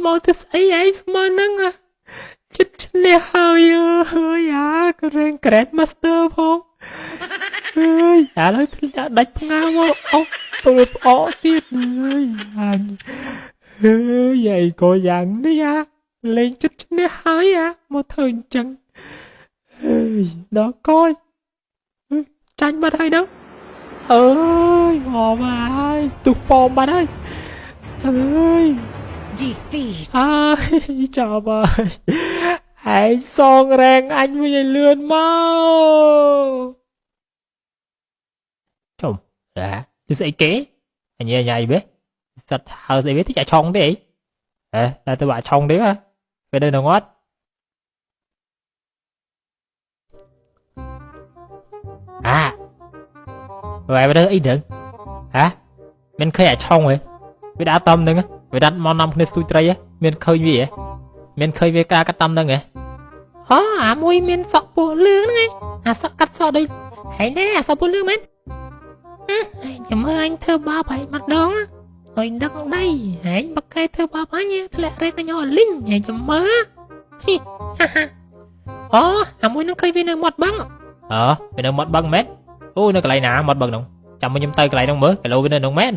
មកទៅស្អីឯងស្មើនឹងចិត្តឈ្នះហើយអើយអាក្រែង Grand Master ផងអើយឥឡូវធ្លាក់ដាច់ផ្ងាមកអស់ទៅផ្អកទៀតអើយអញអើយអីក៏យ៉ាងនេះអាលេងចិត្តឈ្នះហើយអាមកធ្វើអញ្ចឹងអើយដល់កយចាញ់បាត់ហើយហ្នឹងអើយហមហើយទុះប៉មបាត់ហើយអើយ Defeat. អើយចាប់ហើយឯងសងរែងអញវិញឲ្យលឿនមកចុំអាគឺស្អីគេអញញ៉ៃបេសត្វហើស្អីវាតិចអាចឆុងទេអីហ៎តែទៅបាក់ឆុងទេហ៎ពេលនៅងអត់អាវ៉ែទៅអីដឹងហ៎មានឃើញអាចឆុងហ៎វាដាក់តំនឹងវាដាក់មកនាំគ្នាស្ទូចត្រីហ៎មានឃើញវាហ៎មានឃើញវាកាកាត់តំនឹងហ៎អូអាមួយមានសក់ពណ៌លឿងហ្នឹងឯងអាសក់កាត់សក់ដូចហើយណែអាសក់ពណ៌លឿងមែនហឹមចាំមើលអញធ្វើបាបឲ្យម្ដងឲ្យដឹកដៃហែងបកកែធ្វើបាបអញធ្លាក់រែកញ៉លីងហែងចាំមើលហ៊ីហាហាអូអាមួយនឹងឃើញវានៅមាត់បឹងអើវានៅមាត់បឹងមែនអូនៅកន្លែងណាមាត់បឹងហ្នឹងចាំខ្ញុំទៅកន្លែងហ្នឹងមើលគីឡូវានៅហ្នឹងមែន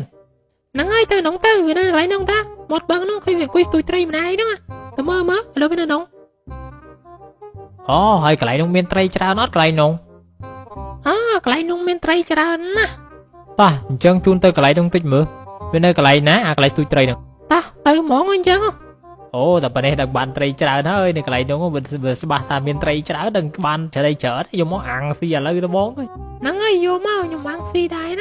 ហ្នឹងហើយទៅហ្នឹងទៅវានៅកន្លែងហ្នឹងតាមាត់បឹងហ្នឹងឃើញវាអង្គុយស្ទួយត្រីម្នាក់ឯងហ្នឹងទៅមើលមើលឥឡូវវានៅហ្នឹងអូហើយកន្លែងហ្នឹងមានត្រីច្រើនអត់កន្លែងហ្នឹងអើកន្លែងហ្នឹងមានត្រីច្រើនណាស់តោះអញ្ចឹងជូនទៅកន្លែងហ្នឹងតិចមើលវានៅកន្លែងណាអាកន្លែងស្ទួយត្រីហ្នឹងតោះទៅហ្មងអញ្ចឹងអូតែប៉ុណ្ណេះដល់បានត្រីច្រើនហើយនៅកន្លែងហ្នឹងវាច្បាស់ថាមានត្រីច្រើនដឹងបានត្រីច្រើនយកមកអាំងស៊ីឥឡូវទៅហ្មងហ្នឹងហើយយកមកខ្ញុំអាំងស៊ីដែរហ្នឹង